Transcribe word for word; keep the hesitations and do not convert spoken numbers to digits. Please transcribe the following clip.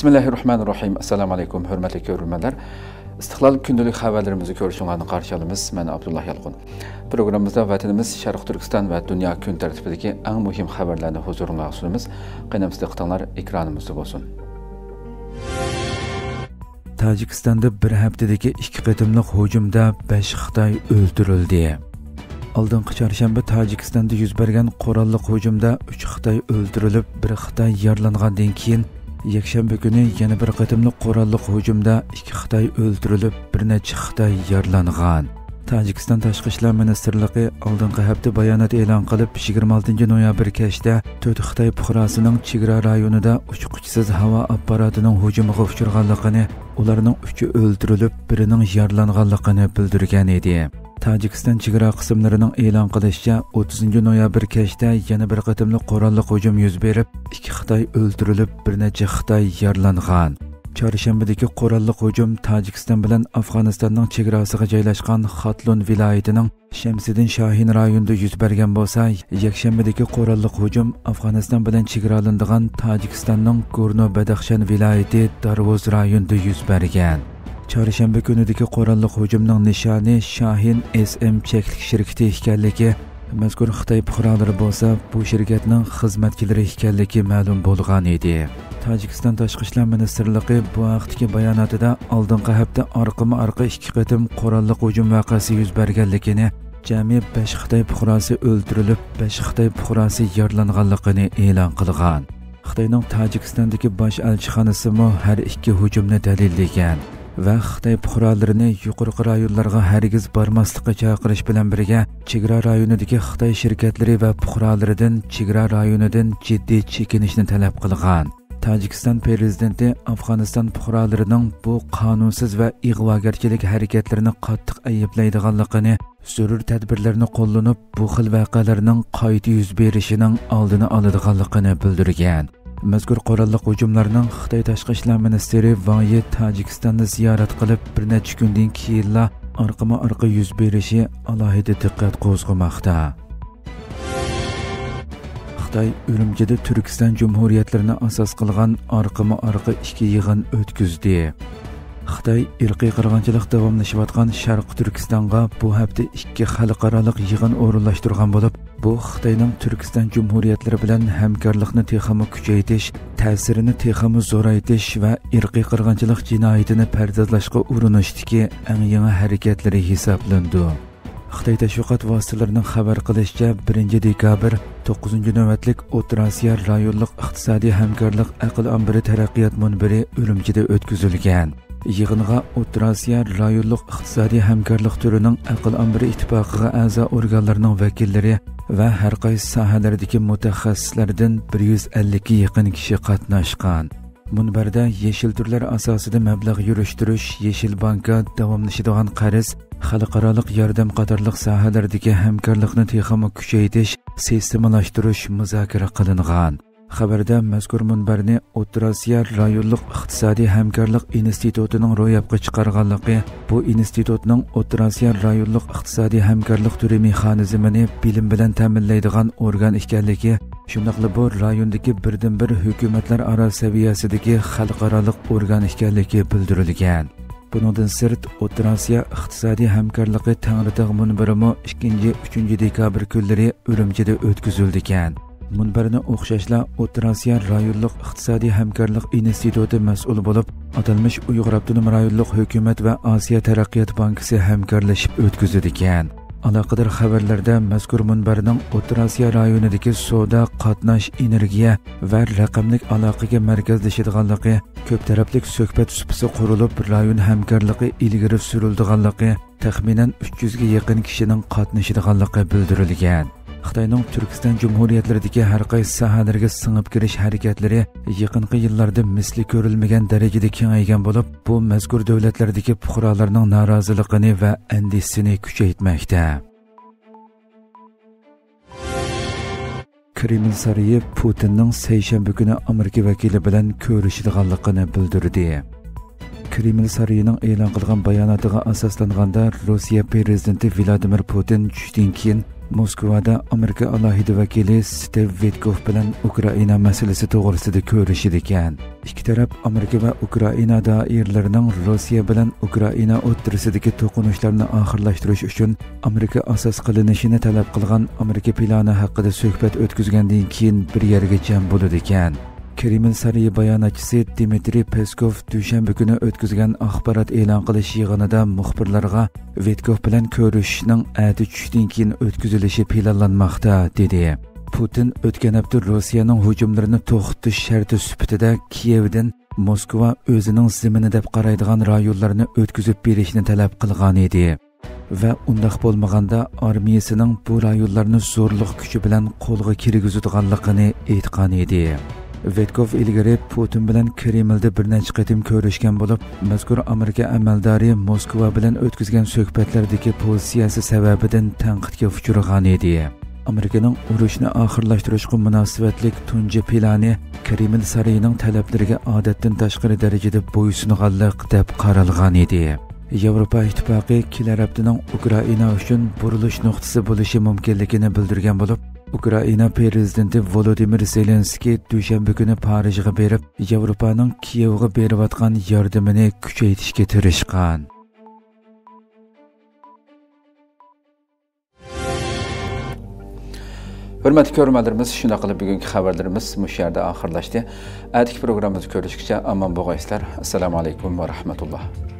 بىسمىللاھىررەھمانىررەھىم. ئەسسالامۇئەلەيكۇم، ھۆرمەتلىك كۆرۈرمەنلەر. ئىستىقلال كۈندىلىك خەۋەرلىرىمىزنى كۆرۈشۈڭلارنى قارشى ئالىمىز. مەن ئابدۇللا يالقۇن. پروگراممىمىزدا ۋەتىنىمىز، شەرقىي تۈركىستان ۋە دۇنيا كۈن تەرتىپىدىكى ئەڭ مۇھىم خەۋەرلەرنى ھۇزۇرۇڭلارغا سۇنىمىز. قېنى، دىققىتىڭلار ئېكرانىمىزدا بولسۇن. تاجىكىستاندا بىر ھەپتىدىكى ئىككى قېتىملىق ھۇجۇمدا بەش خىتاي ئۆلتۈرۈلدى. ئالدىنقى چارشەنبە تاجىكىستاندا يۈز بەرگەن قوراللىق ھۇجۇمدا ئۈچ خىتاي ئۆلتۈرۈلۈپ، بىر خىتاي يارىلانغاندىن كېيىن، يەكشەنبە كۈنى يەنە بىر قېتىملىق قوراللىق ھۇجۇمدا ئىككى خىتاي ئۆلتۈرۈلۈپ، بىر نەچچە خىتاي يارىلانغان. تاجىكىستان تاشقى ئىشلار مىنىستىرلىقى ئالدىنقى ھەپتە بايانات ئېلان قىلىپ، يىگىرمە ئالتىنچى نويابىر كەچتە تۆت خىتاي پۇقراسىنىڭ چېگرا رايونىدا ئۇچقۇچىسىز ھاۋا ئاپپاراتىنىڭ ھۇجۇمىغا ئۇچرىغانلىقىنى، ئۇلارنىڭ ئۈچى ئۆلتۈرۈلۈپ، بىرىنىڭ يارىلانغانلىقىنى بىلدۈرگەن ئىدى. تاجىكىستان چېگرا قىسىملىرىنىڭ ئېلان قىلىشىچە، ئوتتۇزىنچى نويابىر كەچتە يەنە بىر قېتىملىق قوراللىق ھۇجۇم يۈز بېرىپ، ئىككى خىتاي ئۆلتۈرۈلۈپ، بىر نەچچە خىتاي يارىلانغان. چارشەنبىدىكى قوراللىق ھۇجۇم تاجىكىستان بىلەن ئافغانىستاننىڭ چېگراسىغا جايلاشقان خاتلون ۋىلايىتىنىڭ شەمسىدىن شاھىن رايونىدا يۈز بەرگەن بولسا، يەكشەنبىدىكى قوراللىق ھۇجۇم ئافغانىستان بىلەن چېگرالىنىدىغان تاجىكىستاننىڭ گورنو بەدەخشان ۋىلايىتى دارۋۇز رايونىدا يۈز بەرگەن. چارشەنبە كۈنىدىكى قوراللىق ھۇجۇمنىڭ نىشانى شاھىن ئېس ئېم چەكلىك شىركىتى ئىكەنلىكى، مەزكۇر خىتاي پۇقرالىرى بولسا بۇ شىركەتنىڭ خىزمەتچىلىرى ئىكەنلىكى مەلۇم بولغان ئىدى. تاجىكىستان تاشقى ئىشلار مىنىستىرلىقى بۇ ھەقتىكى باياناتىدا ئالدىنقى ھەپتە ئارقىمۇ ئارقا ئىككى قېتىم قوراللىق ھۇجۇم ۋەقەسى يۈز بەرگەنلىكىنى، جەمئىي بەش خىتاي پۇقراسى ئۆلتۈرۈلۈپ، بەش خىتاي پۇقراسى يارىلانغانلىقىنى ئېلان قىلغان. خىتاينىڭ تاجىكىستاندىكى باش ئەلچىخانىسىمۇ ھەر ئىككى ھۇجۇمنى دەلىللىگەن ۋە خىتاي پۇقرالىرىنى يۇقىرىقى رايونلارغا ھەرگىز بارماسلىققا چاقىرىش بىلەن بىرگە، چېگرا رايونىدىكى خىتاي شىركەتلىرى ۋە پۇقرالىرىدىن چېگرا رايونىدىن جىددىي چېكىنىشنى تەلەپ قىلغان. تاجىكىستان پىرېزىدېنتى ئافغانىستان پۇقرالىرىنىڭ بۇ قانۇنسىز ۋە ئىغۋاگەرچىلىك ھەرىكەتلىرىنى قاتتىق ئەيىبلەيدىغانلىقىنى، زۆرۈر تەدبىرلەرنى قوللىنىپ، بۇ خىل ۋەقەلەرنىڭ قايتا يۈز بېرىشىنىڭ ئالدىنى ئالىدىغانلىقىنى بىلدۈرگەن. مەزكۇر قوراللىق ھۇجۇملارنىڭ خىتاي تاشقى ئىشلار مىنىستىرى ۋاڭ يى تاجىكىستاننى زىيارەت قىلىپ، بىر نەچچە كۈندىن كېيىنلا ئارقىمۇ ئارقا يۈز بېرىشى ئالاھىدە دىققەت قوزغىماقتا. خىتاي ئۈرۈمچىدە تۈركىستان جۇمھۇرىيەتلىرىنى ئاساس قىلغان ئارقىمۇ ئارقا ئىككى يىغىن ئۆتكۈزدى. خىتاي ئىرقىي قىرغىنچىلىق داۋاملىشىۋاتقان شەرقىي تۈركىستانغا بۇ ھەپتە ئىككى خەلقئارالىق يىغىن ئورۇنلاشتۇرغان بولۇپ، بۇ خىتاينىڭ تۈركىستان جۇمھۇرىيەتلىرى بىلەن ھەمكارلىقنى تېخىمۇ كۈچەيتىش، تەسىرىنى تېخىمۇ زورايتىش ۋە ئىرقىي قىرغىنچىلىق جىنايىتىنى پەردازلاشقا ئۇرۇنۇشتىكى ئەڭ يېڭى ھەرىكەتلىرى ھېسابلىنىدۇ. خىتاي تەشۋىقات ۋاسىتىلىرىنىڭ خەۋەر قىلىشىچە، بىرىنچى دېكابىر توققۇزىنچى نۆۋەتلىك ئوتتۇرا ئاسىيا رايونلۇق ئىقتىسادىي ھەمكارلىق ئەقىل ئامبىرى تەرەققىيات مۇنبىرى ئۈرۈمچىدە ئۆتكۈزۈلگەن. يىغىنغا ئوتتۇرا ئاسىيا رايونلۇق ئىقتىسادىي ھەمكارلىق تۈرىنىڭ ئەقىل ئامبىرى ئىتتىپاقىغا ئەزا ئورگانلىرىنىڭ ۋەكىللىرى ۋە ھەر قايسى ساھەلەردىكى مۇتەخەسسىسلەردىن بىر يۈز ئەللىككە يېقىن كىشى قاتناشقان. مۇنبەردە يېشىل تۈرلەر ئاساسىدا مەبلەغ يۈرۈشتۈرۈش، يېشىل بانكا، داۋاملىشىدىغان قەرز، خەلقئارالىق ياردەم قاتارلىق ساھەلەردىكى ھەمكارلىقنى تېخىمۇ كۈچەيتىش، سىستېمىلاشتۇرۇش مۇزاكىرە قىلىنغان. خەۋەردە مەزكۇر مۇنبەرنى ئوتتۇرا ئاسىيا رايونلۇق ئىقتىسادىي ھەمكارلىق ئىنستىتۇتىنىڭ روياپقا چىقارغانلىقى، بۇ ئىنستىتۇتنىڭ ئوتتۇرا ئاسىيا رايونلۇق ئىقتىسادىي ھەمكارلىق تۈرى مېخانىزمىنى بىلىم بىلەن تەمىنلەيدىغان ئورگان ئىكەنلىكى، شۇنداقلا بۇ رايوندىكى بىردىنبىر ھۆكۈمەتلەر ئارا سەۋىيەسىدىكى خەلقئارالىق ئورگان ئىكەنلىكى بىلدۈرۈلگەن. بۇنىڭدىن سىرت، ئوتتۇرا ئاسىيا ئىقتىسادىي ھەمكارلىقى تەڭرىتاغ مۇنبىرىمۇ ئىككىنچى، ئۈچىنچى دېكابىر كۈنلىرى ئۈرۈمچىدە ئۆتكۈزۈلىدىكەن. مۇنبەرنى ئوخشاشلا ئوتتۇرا ئاسىيا رايونلۇق ئىقتىسادىي ھەمكارلىق ئىنستىتۇتى مەسئۇل بولۇپ، ئاتالمىش ئۇيغۇر ئاپتونوم رايونلۇق ھۆكۈمەت ۋە ئاسىيا تەرەققىيات بانكىسى ھەمكارلىشىپ ئۆتكۈزىدىكەن. ئالاقىدار خەۋەرلەردە مەزكۇر مۇنبەرنىڭ ئوتتۇرا ئاسىيا رايونىدىكى سودا، قاتناش، ئېنېرگىيە ۋە رەقەملىك ئالاقىگە مەركەزلىشىدىغانلىقى، كۆپ تەرەپلىك سۆھبەت سۇپىسى قۇرۇلۇپ، رايون ھەمكارلىقى ئىلگىرى سۈرۈلىدىغانلىقى، تەخمىنەن ئۈچ يۈزگە يېقىن كىشىنىڭ قاتنىشىدىغانلىقى بىلدۈرۈلگەن. خىتاينىڭ تۈركىستان جۇمھۇرىيەتلىرىدىكى ھەر قايسى ساھەلەرگە سىڭىپ كىرىش ھەرىكەتلىرى يېقىنقى يىللاردا مىسلى كۆرۈلمىگەن دەرىجىدە كېڭەيگەن بولۇپ، بۇ مەزكۇر دۆلەتلەردىكى پۇقرالارنىڭ نارازىلىقىنى ۋە ئەندىشىسىنى كۈچەيتمەكتە. كرېمل سارىيى پۇتىننىڭ سەيشەنبە كۈنى ئامېرىكا ۋەكىلى بىلەن كۆرۈشىدىغانلىقىنى بىلدۈردى. كرېمل سارىيىنىڭ ئېلان قىلغان باياناتىغا ئاساسلانغاندا، روسىيە پىرېزىدېنتى ۋلادىمىر پۇتىن چۈشتىن كېيىن موسكۋادا ئامېرىكا ئالاھىدە ۋەكىلى ستېۋ ۋىتكوف بىلەن ئۇكرائىنا مەسىلىسى توغرىسىدا كۆرۈشىدىكەن. ئىككى تەرەپ ئامېرىكا ۋە ئۇكرائىنا دائىرىلىرىنىڭ روسىيە بىلەن ئۇكرائىنا ئوتتۇرىسىدىكى توقۇنۇشلارنى ئاخىرلاشتۇرۇش ئۈچۈن ئامېرىكا ئاساس قىلىنىشىنى تەلەپ قىلغان ئامېرىكا پىلانى ھەققىدە سۆھبەت ئۆتكۈزگەندىن كېيىن بىر يەرگە جەم بولىدىكەن. كرېمل سارىيى باياناتچىسى دىمىترىي پېسكوف دۈشەنبە كۈنى ئۆتكۈزگەن ئاخبارات ئېلان قىلىش يىغىنىدا مۇخبىرلارغا ۋىتكوف بىلەن كۆرۈشۈشنىڭ ئەتە چۈشتىن كېيىن ئۆتكۈزۈلۈشى پىلانلانماقتا، دېدى. پۇتىن ئۆتكەن ھەپتە روسىيەنىڭ ھۇجۇملىرىنى توختىتىش شەرتى سۈپىتىدە كىيېۋدىن موسكۋا ئۆزىنىڭ زېمىنى دەپ قارايدىغان رايونلارنى ئۆتكۈزۈپ بېرىشنى تەلەپ قىلغان ئىدى. ۋە ئۇنداق بولمىغاندا ئارمىيىسىنىڭ بۇ رايونلارنى زورلۇق كۈچى بىلەن قولغا كىرگۈزىدىغانلىقىنى ئېيتقان ئىدى. ۋىتكوف ئىلگىرى پۇتىن بىلەن كرېملدا بىر نەچچە قېتىم كۆرۈشكەن بولۇپ، مەزكۇر ئامېرىكا ئەمەلدارى موسكۋا بىلەن ئۆتكۈزگەن سۆھبەتلەردىكى پوزىتسىيەسى سەۋەبىدىن تەنقىدكە ئۇچرىغان ئىدى. ئامېرىكىنىڭ ئۇرۇشنى ئاخىرلاشتۇرۇشقا مۇناسىۋەتلىك تۇنجى پىلانى كرېمل سارىيىنىڭ تەلەپلىرىگە ئادەتتىن تاشقىرى دەرىجىدە بويسۇنغانلىق دەپ قارالغان ئىدى. ياۋروپا ئىتتىپاقى كېلەر ھەپتىنىڭ ئۇكرائىنا ئۈچۈن بۇرۇلۇش نۇقتىسى بولۇشى مۇمكىنلىكىنى بىلدۈرگەن بولۇپ، ئۇكرائىنا پىرېزىدېنتى ۋولودىمىر زېلېنسكىي دۈشەنبە كۈنى پارىژغا بېرىپ، ياۋروپانىڭ كىيېۋغا بېرىۋاتقان ياردىمىنى كۈچەيتىشكە تىرىشقان. ھۆرمەتلىك كۆرۈرمەنلىرىمىز، شۇنداق قىلىپ بۈگۈنكى خەۋەرلىرىمىز مۇشۇ يەردە ئاخىرلاشتى. ئەتىكى پروگراممىمىزدا كۆرۈشكىچە ئامان بولغايسىلەر. ئەسسالامۇ ئەلەيكۇم ۋە رەھمەتۇللا.